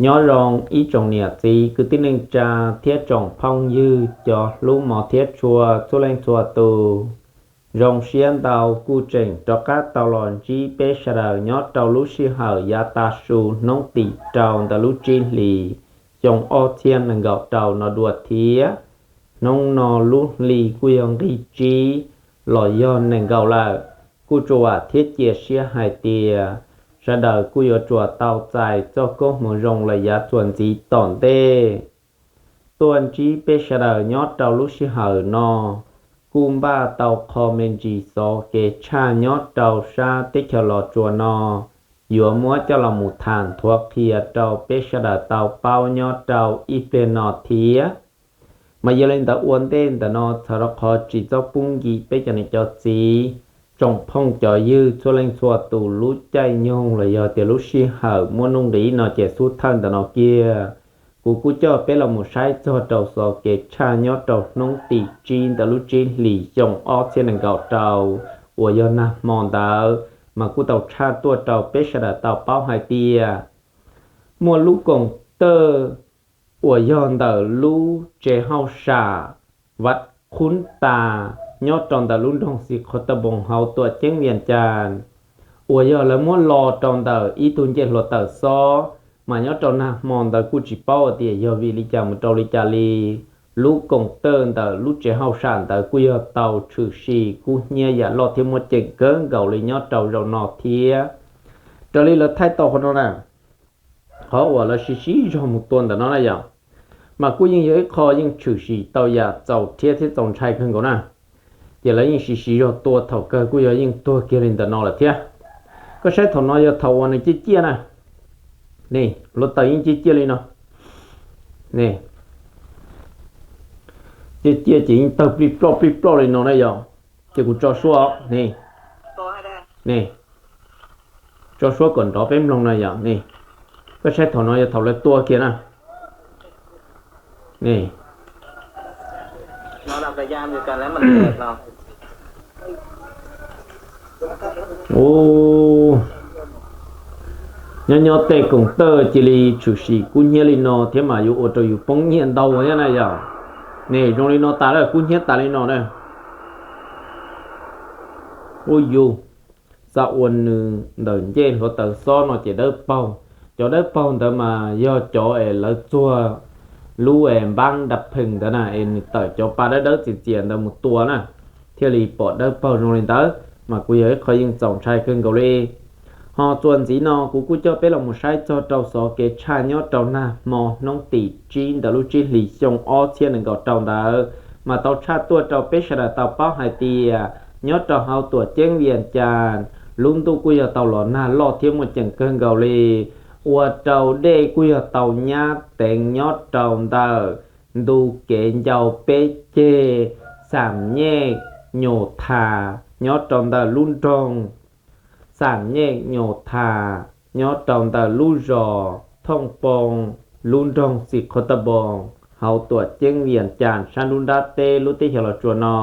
Nyob zoo ib tsoom niam txiv kwv tij neej tsa thiab tsoom phooj ywg cov hlub mos thiab tshua txhua leej txhua tus. Zoo siab ntau kuj tseem rov qab tau los ntsib peb sawv daws nyob rau lub sij hawm yav tav su hnub tim rau ntawm lub tsib hlis xyoo ob txhiab nees nkaum rau no dua thiab. Hnub no lub hli kuj yog nqig tsib los yog nees nkaum lawm. Kuj tsuas vam thiab cia siab hais tias sawv daws kuj yuav tsuas tau txais txoj koob hmoov zoo lawm yav txuas ntxiv tom ntej. Tuaj ntsib peb sawv daws nyob rau lub sij hawm no kuj npaj tau qho me ntsis xov kev tshaj nyob rau sab teb chaws Los Tsuas no, yuav muab coj los mus tham nthuav qhia rau peb sawv daws tau paub nyob rau ib pliag no thiab. Mas yog li ntawd ua ntej ntawm no txhawm rau qhov tsis txhob pub nkim peb cov niam cov txiv, tsoom phooj cov ywg txhua leej txhua tus lub caij nyoog los yog tias lub sij hawm muaj nuj nqis no ces xub thawj ntawm no kiag. Kuv kuj coj peb los mus saib txog rau xov kev tshaj nyob rau hnub tim tsib ntawm lub tsib hlis xyoo ob txhiab nees nkaum rau uas yog nag hmo ntawd mas kuj tau tshaj tuaj rau peb sawv daws tau paub hais tias muaj lub koom tawj uas yog ntawm lub tsev hauj sam Vaj Qhub Tas nyob rau ntawm lub nroog Xi Qhov Tau Npoos hauv tuam ceeb Vias Cas uas yog lawv muab lo rau ntawm ib tug ncej hluav taws xob, mas nyob rau nag hmo ntawd kuj tsis paub tias yog vim li cas mus rau li cas li, lub koom tawj ntawm lub tsev hauj sam ntawd kuj yog tau tshwm sim kub hnyiab yam loj thiab muaj ceem kawg nkaus li nyob rau zaum no thiab. Raws li lawv thaij tau qhov no na, qhov uas lawv siv siv zog mus tua ntawm no na yom, mas kuj yeej yog ib qho yeej tshwm sim tau yam txaus rhiab thiab txaus ntshai kawg nkaus na. Ces lawv yeej siv siv zog tua thaum kawg kuj yog yeej tuag kiag li ntawm no lawm thiab. Koj saib thaum no yog thaum uas nws ciaj ciaj na, ne, hluav taws yeej ciaj ciaj li no, ne, ciaj ciaj ces yeej tawg plij ploj plij ploj li no na yom. Ces kuv tso suab, ne, ne, tso suab kom nrov peb mloog na yom, ne, koj saib thaum no yog thaum lawv tua kiag na, ne. Nyob nyob tej koom tawj cia li tshwm sim kub hnyiab li no thiab mas yuav ua rau yus poob nyiaj ntau thiab na yom. Ne, zoo li no tas lawm, kub hnyiab tas li no na. Ua yus, xa ua nws ntawm ncej hluav taws xob no ces dawb paug. Cov dawb paug ntawd mas yog cov es lawv txuag lub es npab da pheem ntawd na es nws tawm cov pa dawb dawb txias txias ntawd mus tua na, thiaj li pom dawb paug zoo li ntawd, mas kuj yog ib qho yeej txaus ntshai kawg nkaus li. Ho txuas ntxiv no kuv kuj coj peb los mus saib txog rau xov kev tshaj nyob rau nag hmo hnub tim tsib ntawm lub tsib hlis xyoo ob txhiab nees nkaum rau ntawd, mas tau tshaj tuaj rau peb sawv daws tau paub hais tias nyob rau hauv tuam ceeb Vias Cas, lub ntuj kuj yog tau los nag loj thiab muaj ceem kawg nkaus li, ua rau dej kuj yog tau nyab teev nyob rau ntawm ntu kev ncau peb ceg Xam Nyej Nyus Thas nyob rau ntawm lub nroog Xam Nyej Nyus Thas nyob rau ntawm lub zos Thooj Poo, lub nroog Xi Qhov Tau Npoos hauv tuam ceeb Vias Cas sab nruab nrab teb lub teb chaws Los Tsuas no.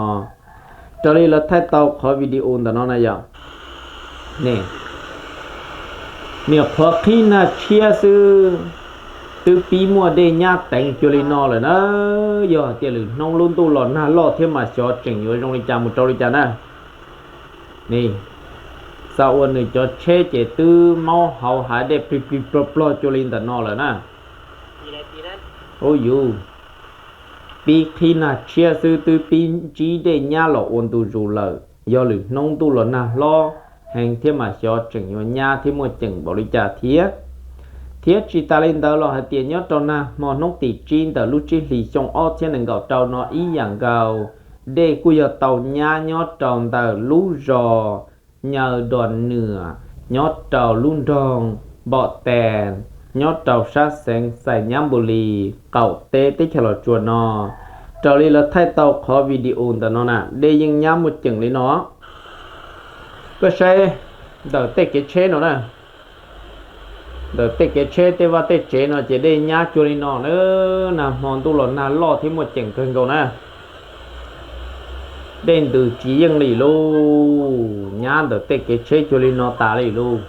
Raws li lawv thaij tau qhov video ntawm no na yom, ne, niam qhuav qhib nag tshiab xwb twb pib muaj dej nyab teev cuag li no lawm na. Yog hais tias lwm hnub lub ntuj los nag loj thiab mas xyov tseem yuav zoo li cas mus rau li cas na. Ne, xa ua nws cov tsheb ces twb maub hauv hav dej plig plig plog plog cuag li ntawm no lawm na. Ub yus, pib qhib nag tshiab xwb twb pib ntsib dej nyab los ua ntu zus lawm, yog lwm hnub ntuj los nag hlob heev thiab mas xyov tseem yuav nyab thiab muaj ceem npaum li cas thiab. Thiab tsis tas li ntawd los hais tias nyob rau nag hmo hnub tim tsib ntawm lub tsib hlis xyoo ob txhiab nees nkaum rau no ib yam nkaus, dej kuj yog tau nyab nyob rau ntawm lub zos Nyaw Dos Nwm, nyob rau lub nroog Npom Tes, nyob rau sab xeev Xais Nyab Npus Lis qaum teb teb chaws Los Tsuas no. Raws li lawv thaij tau qhov video ntawm no na, dej yeej nyab muaj ceem li no. Koj saib ntawm tej kev tsheb no na, ntawm tej kev tsheb tej vaj tej tsev no ces dej nyab cuag li no na. Nag hmo ntuj los nag loj thiab muaj ceem kawg nkaus na. Dej ntws tsis yeej li lauj, nyab ntawm tej kev tsheb cuag li no tas li lauj.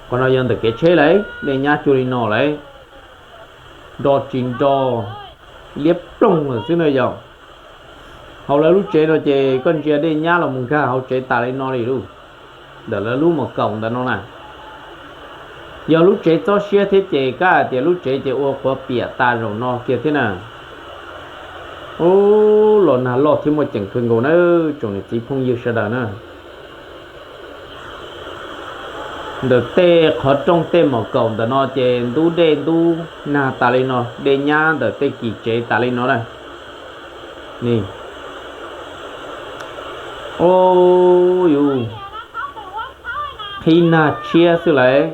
Qhov no yog ntawm kev tsheb lawm, dej nyab cuag li no lawm, nro tsis nro, liab ploog lawm xwb na yog. Hauv lawv lub tsev no ces koj ntsia dej nyab los mus nkag hauv tsev tas li no li lauj. Ntawm lawv lub mos kaum ntawm no na, yog lub tsev txob siab thiab ces kab hais tias lub tsev ces ua quav piam tas zaum no kiag thiab na. Ub, los nag loj thiab muaj ceem kawg nkaus na, tsoom niam txiv phooj ywg sawv daws na. Ntawm tej qhov rooj tej mos kaum ntawm no ces ntub dej ntub nag tas li no, dej nyab ntawm tej kis tsev tas li no na. Ni, o, yus qhib nag tshiab xwb lawm,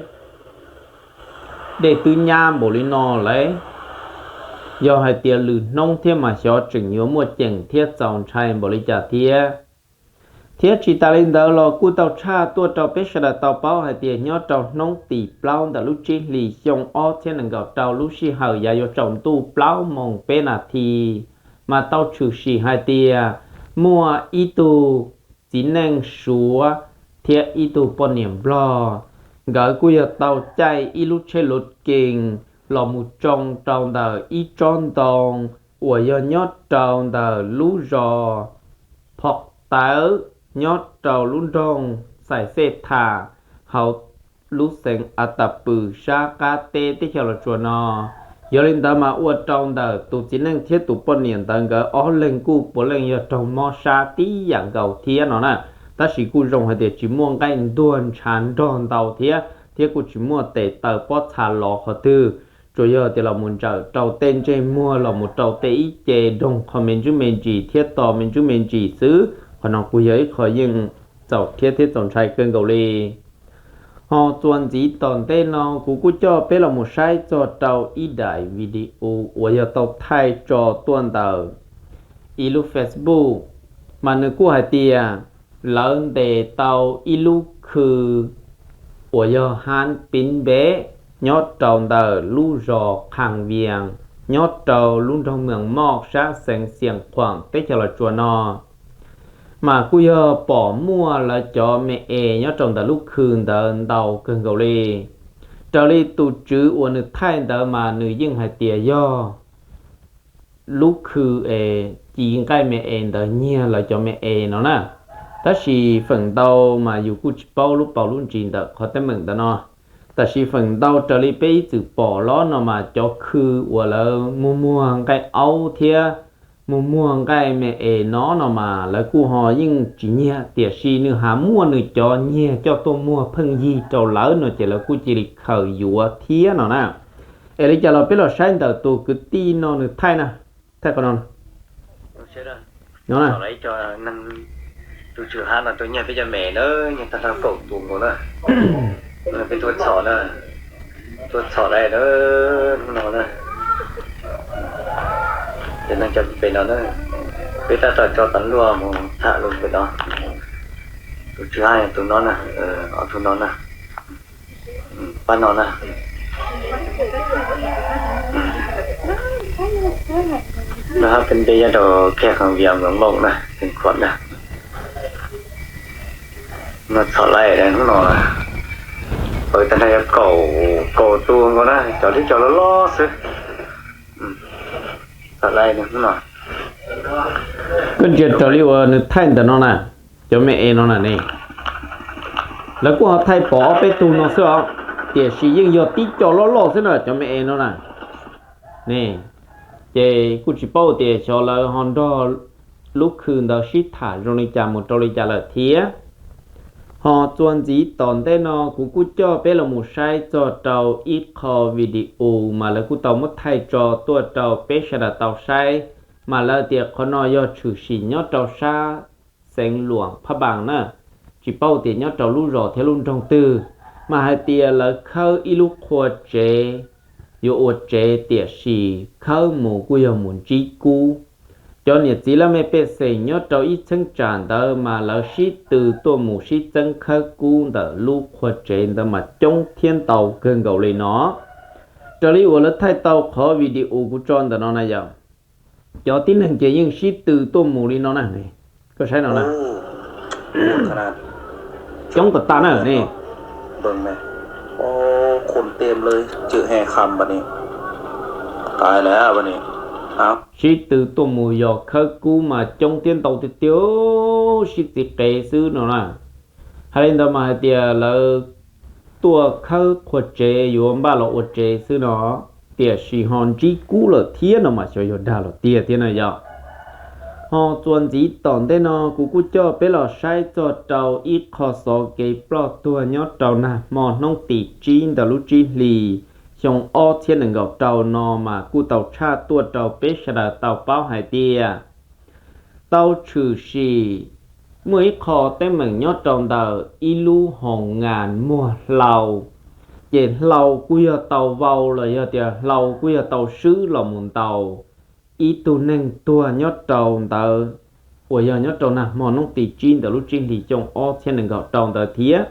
dej twb nyab npaum li no lawm. Yog hais tias lwm hnub thiab mas xyov tseem yuav muaj ceem thiab txaus ntshai npaum li cas thiab. Thiab tsis tas li ntawd los kuj tau tshaj tuaj rau peb sawv daws tau paub hais tias nyob rau hnub tim plaub ntawm lub tsib hlis xyoo ob txhiab nees nkaum rau lub sij hawm yav yuav tsaus ntuj plaub moos peb nas this, mas tau tshwm sim hais tias muaj ib tug txiv neej Suav thiab ib tug poj niam Nplog, nkawd kuj yog tau caij ib lub tsheb luv kees los mus tsoo rau ntawm ib tsob ntoo uas yog nyob rau ntawm lub zos Phom Tawv, nyob rau lub nroog Xais Xej Tham, hauv lub xeev As Tas Pws sab qab teb teb chaws Los Tsuas no. Yog li ntawd mas ua rau ntawm tus txiv neej thiab tus poj niam ntawd nkawd ob leeg kuj puav leej yog raug mob sab tib yam nkaus thiab no na. Tab sis kuj zoo hais tias tsis muaj nqaij ntuag ntshav nrog ntau thiab, thiab kuj tsis muaj tes taw pob txha lov qhov twg, tsuas yog tias los mus ntsawm rau tej ntsej muag los mus rau tej ib ce doog qho me ntsuj me ntsis thiab to me ntsuj me ntsis xwb. Qhov no kuj yog ib qho yeej txaus rhiab thiab txaus ntshai kawg nkaus li. Ho txuas ntxiv tom ntej no kuv kuj coj peb los mus saib txog rau ib daim video uas yog tau thaij tso tuaj ntawm ib lub Facebook, mas nws kuj hais tias lawv ntes tau ib lub khw uas yog hab pib npe nyob rau ntawm lub zos Qhas Vias, nyob rau lub nroog Mees Moj sab xeev Xias Khuam teb chaws Los Tsuas no. Mas kuj yog pom muaj lawv cov me es nyob rau ntawm lub khw ntawd ntau kawg nkaus li. Raws li tus tswv uas nws thaij ntawd mas nws yeej hais tias yog lub khw es ci nqaij me es ntawd nyiag lawv cov me es no na. Tab sis feem ntau mas yus kuj tsis paub lub paus lub ntsis ntawm qhov teeb meem ntawd no. Tab sis feem ntau raws li peb ib txwm pom los no mas cov khw uas lawv muag muag nqaij aub thiab muag muag nqaij me es no no mas lawv kuj ho yeej tsis nyiag, tiam sis nws ho muaj nws cov nyiag coj tuaj muag pheej yig rau lawv no ces lawv kuj cia li khaws yuav thiab no na. Es li cas los peb los saib ntawm tus kwv tij no nws thaij na, thaij qhov no no. Tus tswv hab no tuaj nyiag peb cov me na, nyiag tag nrho kaum tus nkaus na. Peb tuaj txhom na, tuaj txhom lawm na, hnub no na. Ces neeg cov pem no na, peb tab tom coj tas luaj mus tham lus pem no. Tus tswv hab yog tus no na, ob tug no na. Pab no na. Nws hab peb npe nyob rau Khej Khas Vias Mees Moj na, Xeev Khuam na. No txhom laij hnub no, pawv tag nrho yog kaum, kaum tus nkaus na, cov twb cov loj loj xwb. Txhom laij hnub no. Koj ntsia raws li uas nws thaij ntawm no na, cov me es no na ne, lawv kuj ho thaij pom ob peb tug no xwb os, tiam sis yeej yog tib co loj loj xwb na cov me es no na. Ne, ces kuj tsis paub tias xyov lawv ho nrog lub khw ntawd sib tham zoo li cas mus rau li cas lawm thiab. Ho txuas ntxiv tom ntej no kuv kuj coj peb los mus saib txog rau ib qho video mas lawv kuj tau muab thaij tso tuaj rau peb sawv daws tau saib, mas lawv tias qhov no yog tshwm sim nyob rau sab xeev Luam Phaj Npas na, tsis paub tias nyob rau lub zos thiab lub nroog twg, mas hais tias lawv khawb ib lub qhua tsev, yuav ua tsev tiam sis khawb mus kuj yog mus ntsib kub. Cov niam txiv laj mej pej xeem nyob rau ib cheeb tsam ntawd mas lawv sib tw tuaj mus sib txeeb khawb kub ntawm lub qhua tsev ntawd mas coob thiab ntau kawg nkaus li no. Raws li uas lawv thaij tau qhov video kuv tso ntawm no na yom, cov tib neeg ces yeej sib tw tuaj mus li no na. Koj saib no na, coob tas tas na ne. คนเต็มเลย เจอแห่คำบัดนี้ ตายแล้วบัดนี้ เอ้า Sib tw tuaj mus yos khawb kub mas coob thiab ntau tiag tiag, sib txiv qev xwb no na. Hais li ntawd mas hais tias lawv tuaj khawb qhua tsev yuav npaj los ua tsev xwb no, tiam sis ho ntsib kub lawm thiab no mas xyov yog dag los tiag thiab na yom. Ho txuas ntxiv tom ntej no kuv kuj coj peb los saib txog rau ib qho xov kev ploj tuag nyob rau nag hmo hnub tim tsib ntawm lub tsib hlis xyoo ob txhiab nees nkaum rau no mas kuj tau tshaj tuaj rau peb sawv daws tau paub hais tias tau tshwm sim muaj ib qho teeb meem nyob rau ntawm ib lub hoo ngas muag hlau, ces hlau kuj yog tau vau los yog tias hlau kuj yog tau swb los mus ntaus ib tug neeg tuag nyob rau ntawd, uas yog nyob rau nag hmo hnub tim tsib ntawm lub tsib hlis xyoo ob txhiab nees nkaum rau ntawd thiab.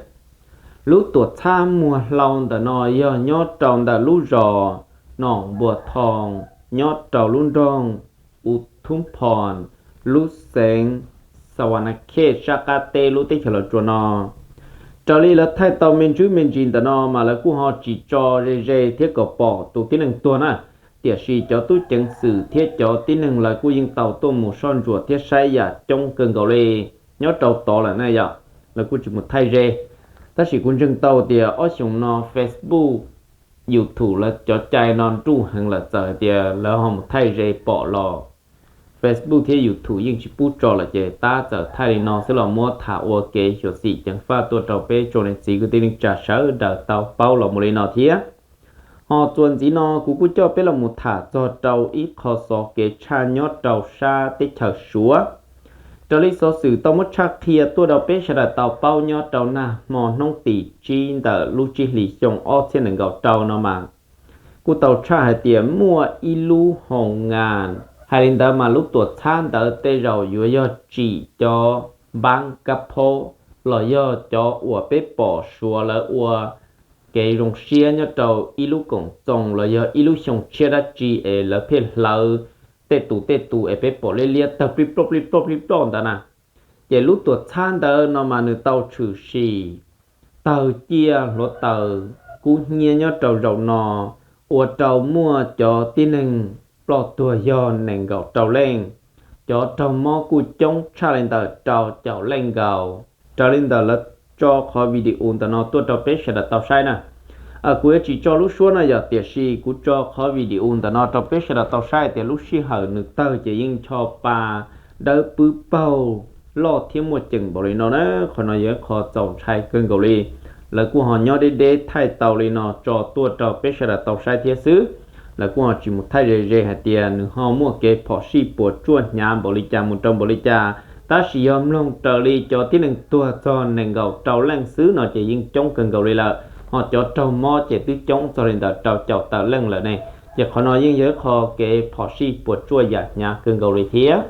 Lub tuam txhab muag hlau ntawm no yog nyob rau ntawm lub zos Noom Npuas Thoo, nyob rau lub nroog U Thub Phoo, lub xeev Xa Wa Na Khej sab qab teb lub teb chaws Los Tsuas no. Raws li lawv thaij tau me ntsis me ntsis ntawm no mas lawv kuj ho tsis tso ze ze thiab kom pom tus tib neeg tuag na, tiam sis cov tub ceev xwm thiab cov tib neeg lawv kuj yeej tau tuaj mus soj ntsuam thiab saib yam coob kawg nkaus li nyob rau tod lawm na yom, lawv kuj tsis mus thaij ze. Tab sis kuv ntseeg tau tias ob xyoos no Facebook, YouTube lawv cov cai no nruj heev lawm, txawm hais tias lawv ho mus thaij ze pom los Facebook thiab YouTube yeej tsis pub tso lawm, ces tab txawm thaij li no xwb los muab tham ua kev xyuam xim ceev faj tuaj rau peb tsoom niam txiv kwv tij neej tsa sawv daws tau paub los mus li no thiab. Ho txuas ntxiv no kuv kuj coj peb los mus tham txog rau ib qho xov kev tshaj nyob rau sab teb chaws Suav. Raws li xov xwm tau muab tshaj qhia tuaj rau peb sawv daws tau paub, nyob rau nag hmo hnub tim tsib ntawm lub tsib hlis xyoo ob txhiab nees nkaum rau no mas kuj tau tshaj hais tias muaj ib lub hoo ngas, hais li ntawd mas lub tuam txhab ntawd tej zaum yuav yog tsim cov npab kab phaub los yog cov uas peb pom Suav lawv ua kev zoo siab nyob rau ib lub koom txoos los yog ib lub xyoo tshiab dab tsi es lawv pheej hlawv tej tus tej tus es peb pom liab liab tawg plij ploj plij ploj plij ploj ntawd na. Ces lub tuam txhab ntawd no mas nws tau tshwm sim tawg ciaj hluav taws kub hnyiab nyob rau zaum no, ua rau muaj cov tib neeg ploj tuag yog nees nkaum rau leej, cov raug mob kuj coob tshaj li ntawm rau caum leej nkaus. Raws li ntawm lawv tso qhov video ntawm no tuaj rau peb sawv daws tau saib na. Kuv yuav tsis tso lub suab no yom, tiam sis kuv tso qhov video ntawm no rau peb sawv daws tau saib tias lub sij hawm nws tawg ces yeej ncho pa dawb pwb paug loj thiab muaj ceem npaum li no na. Qhov no yog ib qho txaus ntshai kawg nkaus li. Lawv kuj ho nyob deb deb thaij tau li no tso tuaj rau peb sawv daws tau saib thiab xwb. Lawv kuj ho tsis mus thaij ze ze hais tias nws ho muaj kev phom sij puas tsuaj hnyav npaum li cas mus rau npaum li cas, tab sis yog mloog raws li cov tib neeg tuag txog nees nkaum rau leej xwb no ces yeej coob kawg nkaus li lawm, ho cov raug mob ces twb coob txog li ntawm rau caum tawm leej lawm ne. Ces qhov no yeej yog ib qho kev phom sij puas tsuaj yam hnyav kawg nkaus li thiab.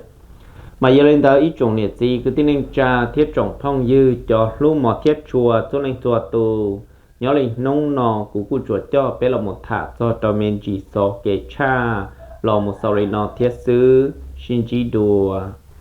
Mas yog li ntawd ib tsoom niam txiv kwv tij neej tsa thiab tsoom phooj ywg cov hlub mos thiab tshua txhua leej txhua tus, nyob li hnub no kuv kuj tsuas coj peb los mus tham txog rau me ntsis xov kev tshaj los mus xaus li no thiab xwb, sib ntsib dua.